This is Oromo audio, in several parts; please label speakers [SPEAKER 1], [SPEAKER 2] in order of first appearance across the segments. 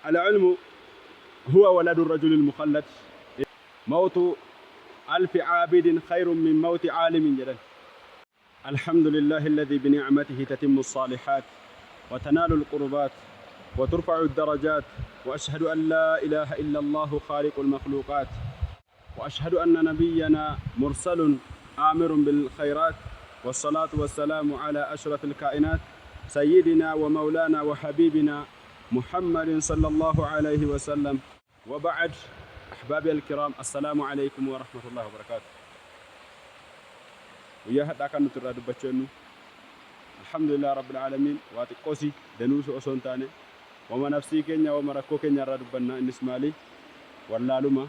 [SPEAKER 1] العلم هو ولد الرجل المخلد، موت ألف عابد خير من موت عالم jedhan. الحمد لله الذي بنعمته تتم الصالحات وتنال القربات وترفع الدرجات، وأشهد أن لا إله إلا الله خالق المخلوقات، وأشهد أن نبينا مرسل آمر بالخيرات، والصلاة والسلام على أشرف الكائنات سيدنا ومولانا وحبيبنا محمد صلى الله عليه وسلم. وبعد، أحبابي الكرام، السلام عليكم ورحمة الله وبركاته. Guyyaa hadhaa kan nuti irraa dubbachuu jennu, alhamdulillah rabbil aalamiin, waa xiqqoosi danuusu osoo hin taane wama nafsii keenya, wama rakkoo keenya irraa dubbanna. Innis maali? Wallaaluma.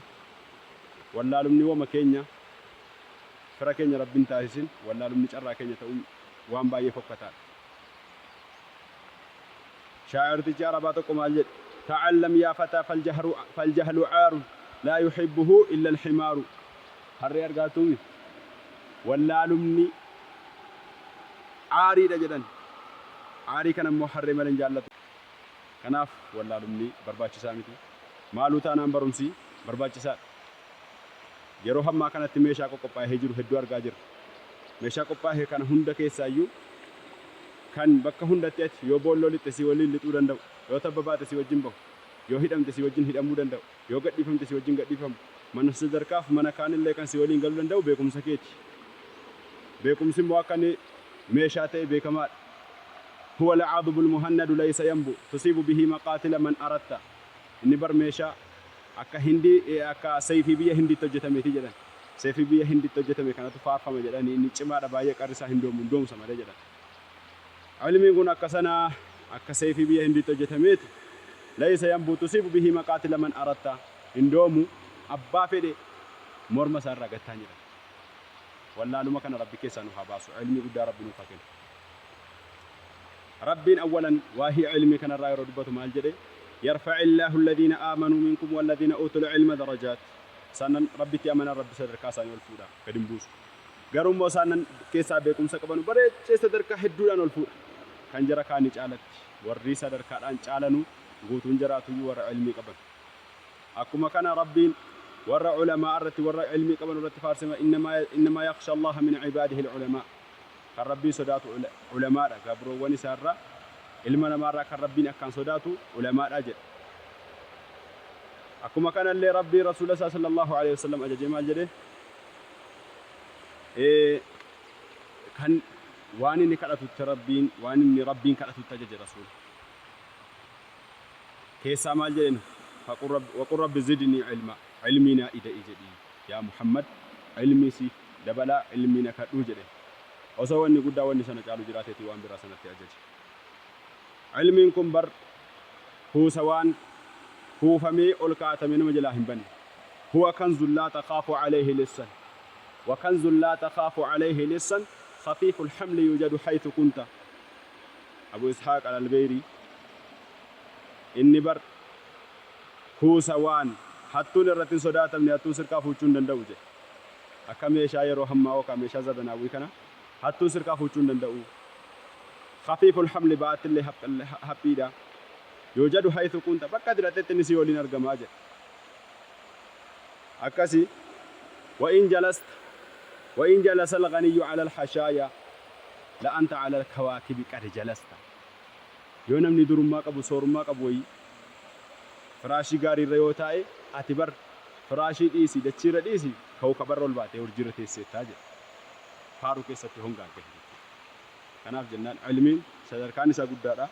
[SPEAKER 1] Wallaalumni wama keenya, fira keenya rabbiin taasisin. Wallaalumni carraa keenya ta'uun waan baay'ee fokkataadha. Shaa'irtichi arabaa tokko maal jedhe? تعلم يا فتى فالجهل عار لا يحبه إلا الحمار. Harree argaatuumi, wallaalumni aariidha jedhan. Aarii kana immoo harree malee hin jaallatu. Kanaaf wallaalumni barbaachisaa miti. Maaluu taanaan barumsi barbaachisaadha. Yeroo hammaa kanatti meeshaa qoqophaa'ee jiru hedduu argaa jirra. Meeshaa qophaa'e kana hunda keessaayyuu kan bakka hundatti ati yoo boolloo lixxe si waliin lixuu danda'u, yoo tabba baate si wajjin bahu, yoo hidhamte si wajjin hidhamuu danda'u, yoo gadhiifamte si wajjin gadhiifamu, mana sadarkaaf mana kaanillee kan si waliin galuu danda'u beekumsa keeti. Beekumsi immoo akka inni meeshaa ta'e beekamaadha. هو العضب المهند ليس ينبو تصيب به مقاتل من أردت. Inni bar meeshaa akka hindii, akka seeyfii biyya Hindiitti hojjetameeti jedhan. Seeyfii biyya Hindiitti hojjetame kanatu faarfama jedhanii, inni cimaadha, baay'ee qarri isaa hin doomu, hin doomsa malee jedhan. Ilmiin kun akka sanaa, akka seeyfii biyya Hindiitti hojjetameeti. ليس ينبو تصيب به مقاتل من أردت. Hin doomu, abbaa fedhe morma isaa irraa gattaan jedhan. Wallaaluma kana Rabbi keessaa nu haa baasu. Ilmii guddaa Rabbi nuuf haa kennu. Rabbiin awwalan waahii ilmii kanarraa yeroo dubbatu maal jedhe? يرفع الله الذين آمنوا منكم والذين أوتوا العلم درجات. Isaanan Rabbitti amanan Rabbi sadarkaa isaanii ol fuudha, gad hin buusu. Garuu immoo isaanan keessaa beekumsa qabanu bareechee sadarkaa hedduudhaan ol fuudha. Kan jara kaanii caalatti warri sadarkaadhaan caalanu guutuun jaraatuyyuu warra ilmii qaban. Akkuma kana Rabbiin warra ulamaa irratti, warra ilmii qaban irratti faarsima: إنما يخشى الله من عباده العلماء. Kan Rabbiin sodaatu ulamaadha. Gabroowwan isaarraa, ilma namaarraa kan Rabbiin akkaan sodaatu ulamaadha jedha. Akkuma kanallee Rabbiin rasuula isaa صلى الله عليه وسلم ajajee maal jedhe? Kan waan inni kadhatutti, Rabbiin waan inni Rabbiin kadhatutti ajaje rasuula. Keessaa maal jedhen? وقل رب زدني علما. Ilmii naa ida'i jedhi yaa Muhammad, ilmii siif dabalaa, ilmii na kadhuu jedhe. Osoo wanni guddaa wanni sana caalu jiraateeti waan biraa sanatti ajaje. Ilmiin kun bar kuusa waan kuufamee ol kaa'atamee nama jalaa hin banne. هو كنز لا تخاف عليه لصا وكنز لا تخاف عليه لصا خفيف الحمل يوجد حيث كنت. Abu Ishaaq al-Albeerii inni bar kuusa waan hattuun irratti hin sodaatamne, hattuun sirkaa fuuchuu hin danda'u jedhe. Akka meeshaa yeroo hammaa yookaan meeshaa zabanaawwii kana hattuun sirkaa fuuchuu hin danda'u. خفيف الحمل, ba'aatti haphiidha. يوجد حيث كنت, bakka ati dhaqxetti inni si waliin argamaa jedhe. Akkasi وإن جلست وإن جلس الغني على الحشايا لأنت على الكواكب قد جلست. Yoo namni durummaa qabu, soorummaa qabu wayii firaashii gaariirra yoo taa'e, ati bar firaashii dhiisi, dachiirra dhiisi, kawkabarra ol baatee urjiirra teesseettaa jedhe. Faaruu keessatti hongaan gahe jechuudha. Kanaaf jennaan ilmiin sadarkaan isaa guddaadha.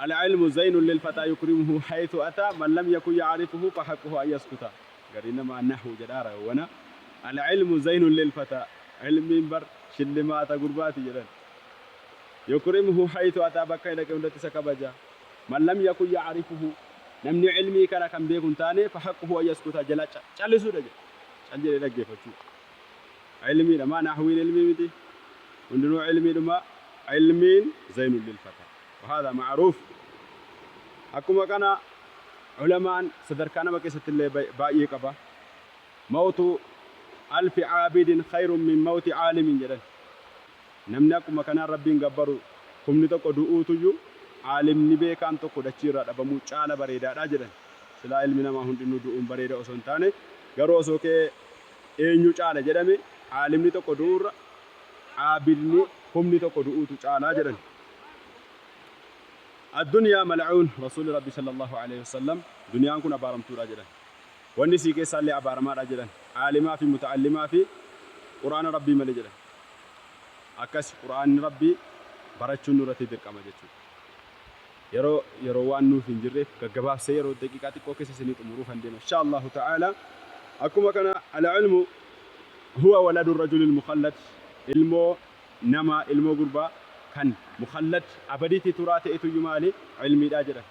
[SPEAKER 1] العلم زين للفتى يكرمه حيث أتى من لم يكن يعرفه فحقه أن يسكت. Garii nama nahu jedhaara wana. العلم زين للفتى, ilmiin bar shillimaata gurbaati jedhan. يكرمه حيث أتى, bakka dhaqe hundatti isa kabaja. من لم يكن يعرفه, namni ilmii kana kan beeku hin taane, فحقه أن يسكت, jala callisuudha jedha. Cal jedhee dhaggeeffachuu. Ilmiidha maa nahwiin ilmii miti. Hundinuu ilmiidhuma. Ilmiin زين للفتى. وهذا معروف. Akkuma kana ulamaan sadarkaa nama keessatti illee baay'ee qaba. موت ألف عابد خير من موت عالم jedhan. Namni akkuma kanaan Rabbiin gabbaru 10,000 du'uutuyyuu aalimni beekaan tokko dachii irraa dhabamuu caala bareedaadha jedhan. Silaa ilmi namaa hundinuu du'uun bareeda osoo hin taane, garuu osoo kee eenyu caala jedhame, aalimni tokko du'uurra aabidni humni tokko du'uutu caalaa jedhan. Addunyaa mal'uun, Rasuulli Rabbi sallallahu alaihi wasallam duniyaan kun abaaramtuudha jedhan. Wanni sii keessaallee abaaramaadha jedhan. Aalimaa fi muta'allimaa fi Qur'aana Rabbii malee jedhan. Akkas Qur'aanni Rabbii barachuun nurratti dirqama jechuudha. Yeroo yeroo waan nuuf hin jirreef gaggabaabsee yeroo daqiiqaa xiqqoo keessa isinii xumuruuf han deema. Insha Allahu ta'ala, akkuma kana al-ilmu huwa waladu rajulil mukhallad, ilmoo namaa, ilmoo gurbaa kan mukhallad abadiitti turaa ta'etuyyuu maali? Ilmiidha jedhan.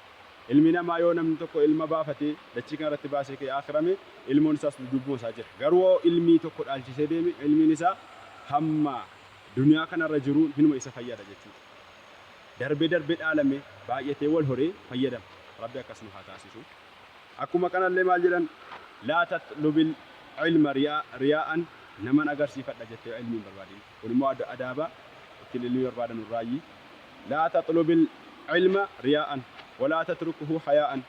[SPEAKER 1] Ilmi namaa yoo namni tokko ilma baafatee dachii kanarratti baasee ka'ee aakhirame, ilmoon isaas duddubbuma isaa jira. Garuu yoo ilmii tokko dhaalchisee deeme, ilmiin isaa hamma duniyaa kanarra jiruun hinuma isa fayyada jechuudha. Darbee darbee dhaalame, baay'atee wal horee fayyadama. Rabbi akkas nu haa taasisu. Akkuma kanallee maal jedhan? Laa tatlubil ilma riyaa'an, naman agarsiifadha jettee ilmii hin barbaadin. Kun immoo adaaba ittiin ilmii barbaadan irraayyi. Laa tatlubil ilma riyaa'an walaa tatrukuhu hayaa'an.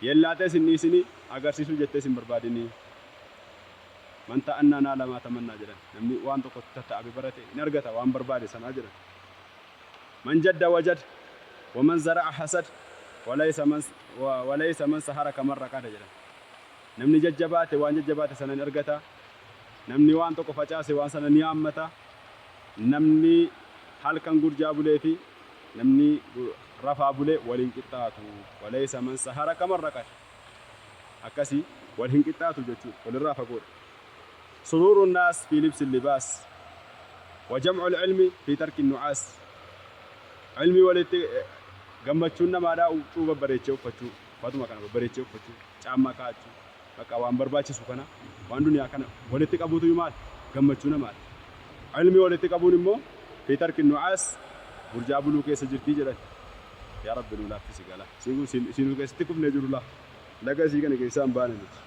[SPEAKER 1] Yeellaatees hin dhiisini, agarsiisuu jettees hin barbaadini. Man ta'annaa naala maa tamannaa jedhan. Namni waan tokko tatta'abe barate hin argata waan barbaade sanaa jedhan. Man jadda wajad wa man zara'a hasad walaysa man sahara kaman raqada jedhan. Namni jajjabaate waan jajjabaate sana hin argata. Namni waan tokko facaase waan sana ni haammata. Namni halkan gurjaa bulee fi namni rafaa bule wal hin qixxaatu. Walaysa man sahara kaman raqada. Akkasii wal hin qixxaatu jechuudha. Walirraa fagoodha. Suruuru naas fi libsi libaas wa jam'ul ilmi fi tarki nu'aas. Ilmi walitti gammachuun namaadhaa huccuu babbareechee uffachuu, uffatuma kana babbareechee uffachuu, caammaa kaa'achuu, bakka waan barbaachisu kana, waan duniyaa kana walitti qabuutu maal gammachuu namaati. Ilmi walitti qabuun immoo fi tarki nu'aas, burjaa buluu keessa jirtii jedhan. Yaa Rabbi, nu laaffisi gala. Siinuu keessatti kufnee jiru laa. Laga isii kana keessaa hin baane nuti.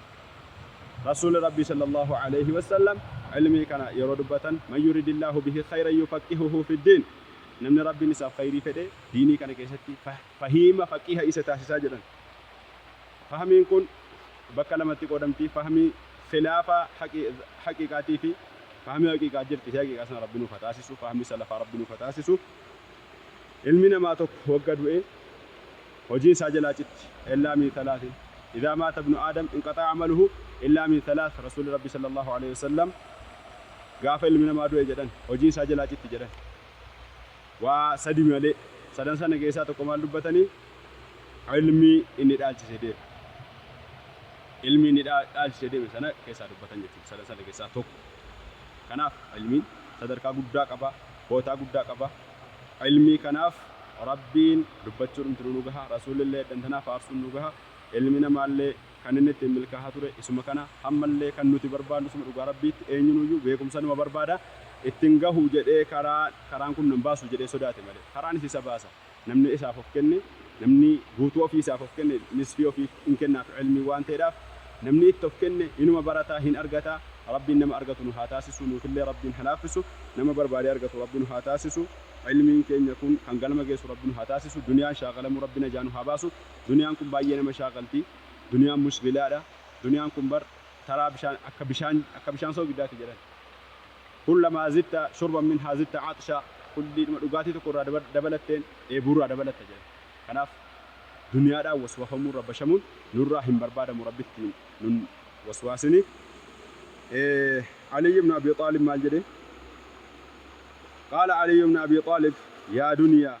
[SPEAKER 1] Rasuulli Rabbii sallallahu alaihi wasallam ilmii kana yeroo dubbatan, man yuridillahu bihi khayran yufaqihuhu fiddiin. Namni Rabbiin isaaf khayrii fedhe diinii kana keessatti fahiima faqiha isa taasisaa jedhan. Fahmiin kun bakka lamatti qoodamti. Fahmii khilaafa haqiiqaatii fi fahmii haqiiqaa jirti. Ishee haqiiqaa sana Rabbi nuuf haa taasisu. Fahmii salafaa Rabbi nuuf haa taasisu. Ilmi namaa tokko wagga du'e hojiin isaa jalaa citti. Illaa min thalaatin. Idaa maata ibnu Aadam inqaxa'a amaluhu illaa min thalath. Rasuulli Rabbi sallallahu alaihi wasallam gaafa ilmi namaa du'e jedhan, hojiin isaa jalaa citti jedhan. Waa sadi malee. Sadan sana keessaa tokko maal dubbatanii? Ilmii inni dhaalchise deeme. Ilmi inni dhaalchise deeme sana keessaa dubbatan jechuudha. Sadan sana keessaa tokko. Kanaaf ilmiin sadarkaa guddaa qaba. Bootaa guddaa qaba. Ilmii kanaaf Rabbiin dubbachuu dhumti nu gaha. Rasuulillee dhantanaa faarsuun nu gaha. Ilmi namaallee kan inni ittiin milkaa'aa ture isuma kana. Hammallee kan nuti barbaadnu isuma. Dhugaa Rabbiitti eenyunuyyuu beekumsa numa barbaada. Ittiin gahu jedhee karaa karaan kun nan baasu jedhee sodaate malee. Karaanis isa baasa. Namni isaaf of kenne, namni guutuu ofii isaaf of kenne, nisfii ofii hin kennaaf ilmii waan ta'eedhaaf, namni itti of kenne inuma barataa hin argata. Rabbiin nama argatu nu haa taasisu. Nuufillee Rabbiin haa laaffisu. Nama barbaadee argatu Rabbi nu haa taasisu. Ilmiin keenya kun kan galma geessu Rabbi nu haa taasisu. Duniyaan shaaqalamuu Rabbi najaa nu haa baasu. Duniyaan kun baay'ee nama shaaqalti. Duniyaan mushgilaadha. Duniyaan kun bar taraa bishaan akka bishaan soogiddaati jedhan. Kullamaa zitta shurban minhaa zitta axsha, kulliidhuma dhugaatii tokko irraa dabalatteen dheebuurraa dabalatta jedhan. Kanaaf duniyaadhaan waswafamuun, rabbashamuun nurraa hin barbaadamu. Rabbittiin nun waswaasini. Ali ibn Abi Xaalib maal jedhe? Qaala Ali ibn Abi Xaalib, yaa duniyaa.